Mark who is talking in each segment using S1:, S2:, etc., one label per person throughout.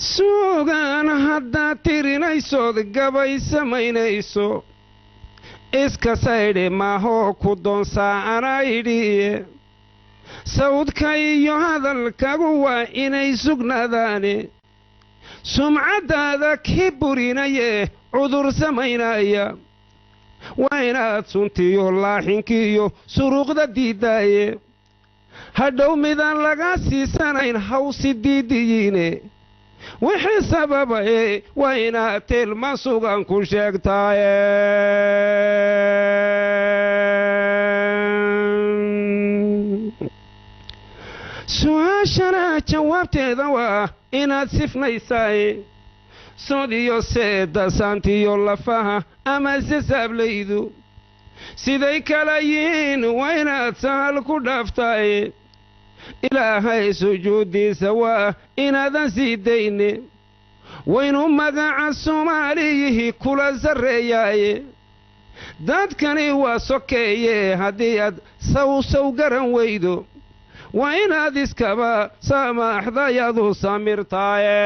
S1: Suugaan haddaad tirinaysood gabay samaynayso, iska saydhi maahoo ku doonsaa anaydhiye. Sawdka iyo hadalkagu waa inay sugnaadaane, sumcaddaada kii burinaye cudur samaynaya waa inaad suntiyo laaxinkiiyo suruuqda diiddaaye. Hadhow midaan laga siisanayn hawsi diidiyiine, wixii sababaye waa inaad tilma sugan ku sheegtaaye. Su-aashana jawaabteeda waa inaad sifnaysaaye, sodiyo seeda saantiyo lafaha ama se saablaydu siday kala yihiin waa inaad sahal ku dhaaftaaye. Ilaahay sujuuddiisa waa inaadan sii dayne, waynu magaca soomaaliyihii kula sarreeyaaye. Dadkani waa sokeeye, haddii aad sawsaw garan weydo waa inaad iskaba saamaaxdayadu samirtaaye.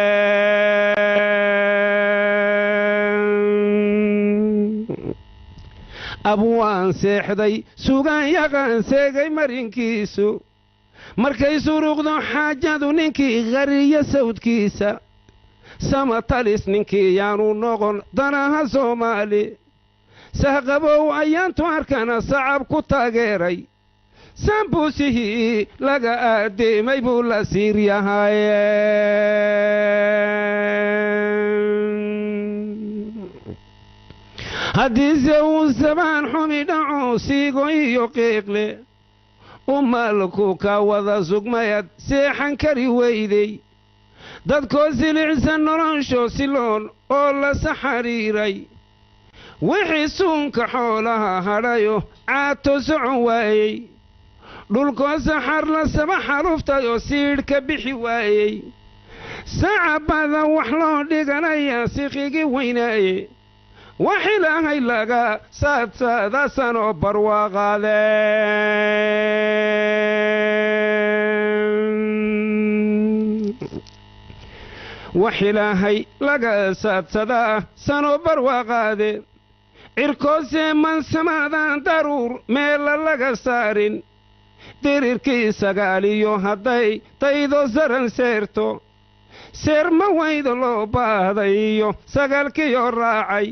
S1: Abwaan seexday sugaan yaqaan seegay marinkiisu, markay suruqdo xaajadu ninkii qariya sawdkiisa, samatalis ninkii yaanu noqon danaha Soomaali. Sahqabow ayaantu arkana sacab ku taageeray, sambuusihii laga aaddeemay buu la siir yahaye. Haddiise uu sabaan xumi dhaco siigo iyo qiiqle, umalku ka wada sugmayad seexan kari weydey, dadkoo silicsan nolosho siloon oo lasa xidhiiray, wixii suunka xoolaha hadhayo caato socon waayey, dhulkoo saxar la saba xaluftayoo siidh ka bixi waayey, sacabada wax loo dhiganayaa siqigi weynaaye, wax ilaahay laga saadsaada sanoo barwaaqaade. Wax ilaahay laga saadsadaa sanoo barwaaqaade, cirkoosee mansamaadaan daruur meela laga saarin, dirirkii sagaaliyo hadday daydo saran seerto, seerma waydo loo baahday iyo sagaalkiyo raacay,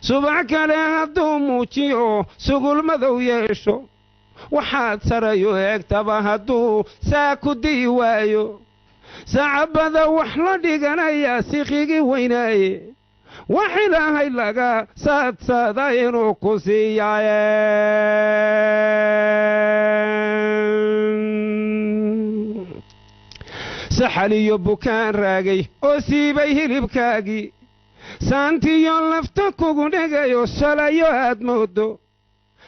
S1: subax kale hadduu muujiyo sugul madow yeesho, waxaad sarayu eegtaba hadduu saa ku di'i waayo, sacabada wax la dhiganayaa siqigi weynaaye, wax ilaahay laga saadsaada inuu ku siiyaaye. Saxal iyo bukaan raagay oo siibay hilibkaagii, saantiyo lafta kugu dhegayo shalayo aad mooddo,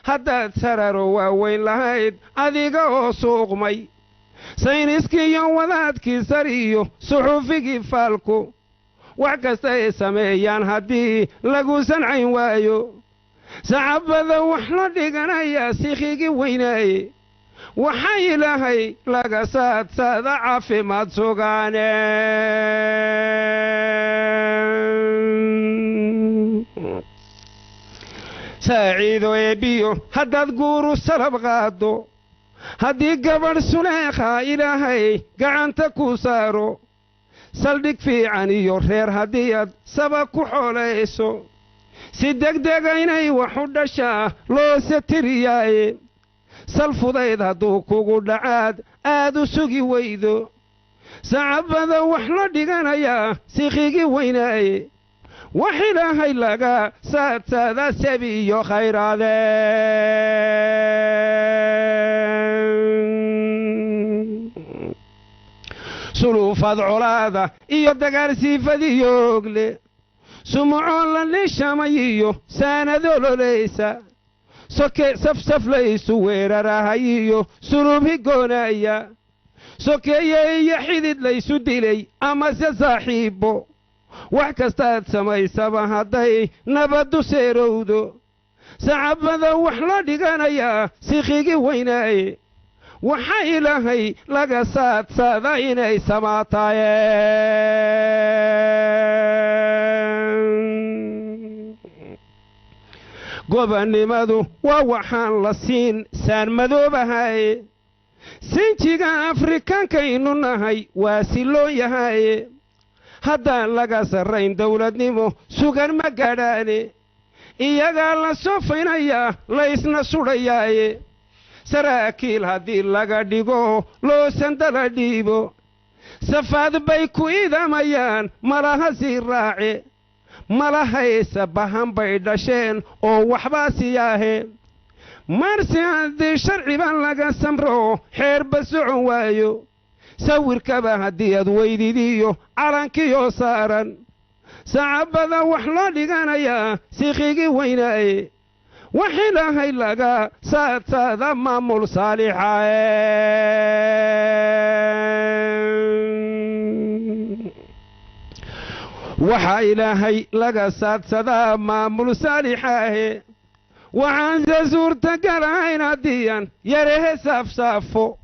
S1: haddaad sararo waaweyn lahayd adiga oo suuqmay, sayniskiiyo wadaadkii sar iyo suxufigii faalku wax kasta ay sameeyaan haddii lagu sancayn waayo, sacabada wax la dhiganayaa sikhigi weynaaye, waxa ilaahay laga saadsaada caafimaad sugaane. Saaciido eebbiyo haddaad guuru salab qaaddo, haddii gabadh suleekha ilaahay gacanta ku saaro, saldhig fiican iyo reer haddii aad saba ku xoolayso, si degdega inay wax u dhashaa loose tiriyaaye, sal fudayd hadduu kugu dhacaad aad u sugi weydo, sacabada wax la dhiganayaa sikhigi weynaaye, wax ilaahay laga saadsaada sabi iyo khayraade. Suluufaad colaada iyo dagaal siifadiyoogle, sumucoo la dhishamay iyo saanadololaysa, soke safsaflaysu weerarahay iyo sulub higoonaya, sokeeye iyo xidid laysu dilay amase saaxiibbo, wax kastaad samaysaba hadday nabaddu seerowdo, sacabada wax la dhiganayaa sikhigi weynaaye, Waxa Ilaahay laga saadsaada inay samaataye. Gobannimadu waa waxaan la siin saan madoobahaye. Sinjiga Afrikaankaynu nahay waa siloon yahaye. Haddaan laga sarrayn dawladnimo sugan ma gaadhaane, iyagaa la soofaynayaa laysna sudhayaaye. Saraakiil haddii laga dhigo loo sandala dhiibo, safaad bay ku idamayaan malaha sii raace. Malahaysa bahan bay dhasheen oo waxbaa siyaahe. Marse haddii sharciban laga samro xeerba socon waayo, sawirkaba haddii aad weydidiyo calankiyo saaran, sacabada wax loo dhiganayaa siqigii weynaaye. Wax Ilaahay laga saadsaada maamul saalixae. Waxaa Ilaahay laga saadsadaa maamul saalixaahe. Waxaanse suurtagalahayn haddiian yarehe saafsaafo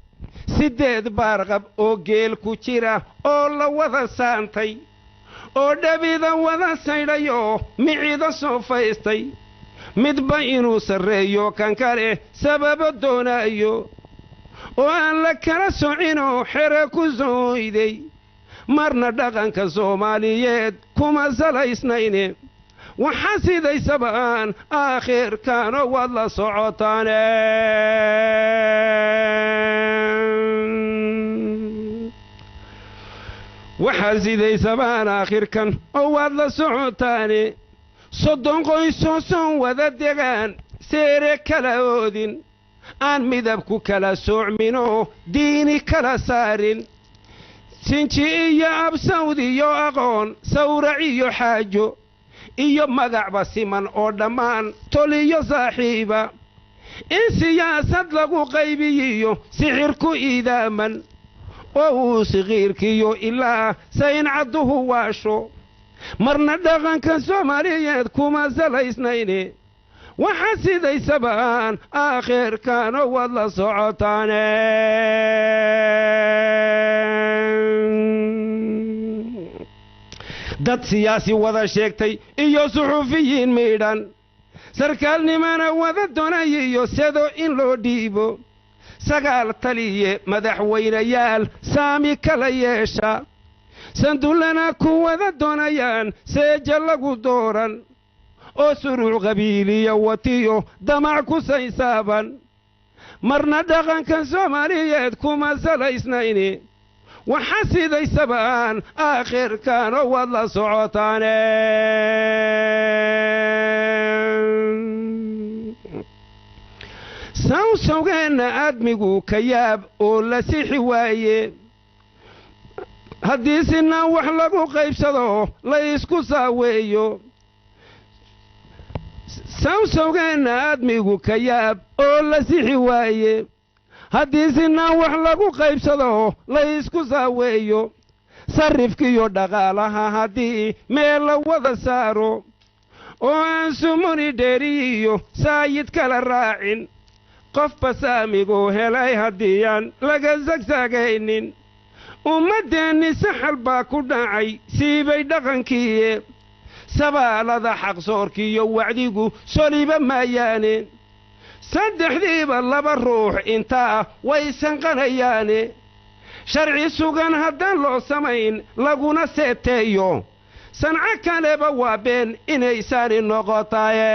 S1: 8 baarqab oo geel ku jira oo la wada saantay oo dhabida wada saydhayoo micida soo faystay, midba inuu sarreeyo kan kale sababo doonaayo oo aan la kala socinoo xere ku sooyday, marna dhaqanka Soomaaliyeed kuma salaysnayne. Waxa sidaysaba aan aakhirkaano waad la socotaane. Waxaa sidaysabaan aakhirkan oo waad la socotaane. 30 qoysoo soon wada degaan, seere kala oodin, aan midabku kala soocminoo diini kala saarin, sinji iyo absawd iyo aqoon sawrac iyo xaajo iyo magacba siman oo dhammaan toliyo saaxiiba, in siyaasad lagu qaybiyiyo sixir ku iidaaman oo uu siqiirkiyo ilaa sayncadduhu waasho, marna dhaqanka Soomaaliyeed kuma salaysnayne. Waxa sidaysaba aan aakhirkaano waad la socotaane. Dad siyaasi wada sheegtay iyo suxuufiyiin miidhan, sarkaalnimana wada doonay iyo sedo in loo dhiibo, 9 taliye madaxweynayaal saami kala yeesha, sandullana ku wada doonayaan seeja lagu dooran oo suruuc qabiiliya watiyo damac ku saysaaban, marna dhaqanka Soomaaliyeed kuma salaysnayne. Waxa sidaysaba aan aakhirkaano waad la socotaane. Sawsawgeenna aadmigu ka yaab oo la sixi waaye haddii sinaan wax lagu qaybsado la isku saaweeyo. Sawsawgeenna aadmigu ka yaab oo la sixi waaye haddii sinaan wax lagu qaybsado la isku saaweeyo. Sarrifkiiyo dhaqaalaha haddii meel la wada saaro oo aan sumuni dheeriyiyo saayid kala raacin, qofba saamiguu helay haddii aan laga sagsaagaynin, ummaddeenni saxal baa ku dhacay siibay dhaqankiiye. Sabaalada xaqsoorkiiyo wacdigu soliba maayaane, saddexdiiba laba ruux intaa way sanqanayaane. Sharci sugan haddaan loo samayn laguna seeteeyo, sanco kaleba waa been inay saani noqotaye.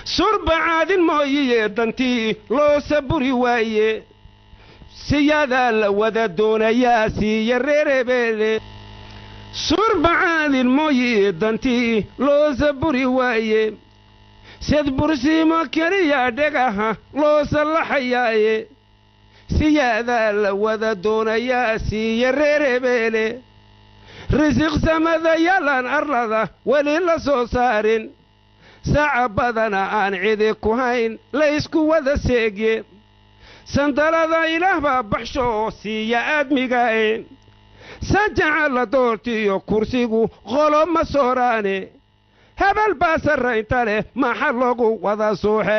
S1: Surba caadin mooyiye dantii loo saburi waaye, siyaadaa la wada doonayaa siiya reerebeele. Surba caadin mooyiye dantii loo saburi waaye, sed bursiimo keliya dhegaha loo sallaxayaaye. Siyaadaa la wada doonayaa siiya reerebeele. Risiq samada yalaan arlada weli la soo saarin, saaca badana aan cidi ku hayn la isku wada seegye. Sandalada Ilaah baa baxsho siiya aadmigae, sajaca la doortiyo kursigu qolo ma sooraane. Hebel baa sarraynta leh, maxa loogu wada suuxee?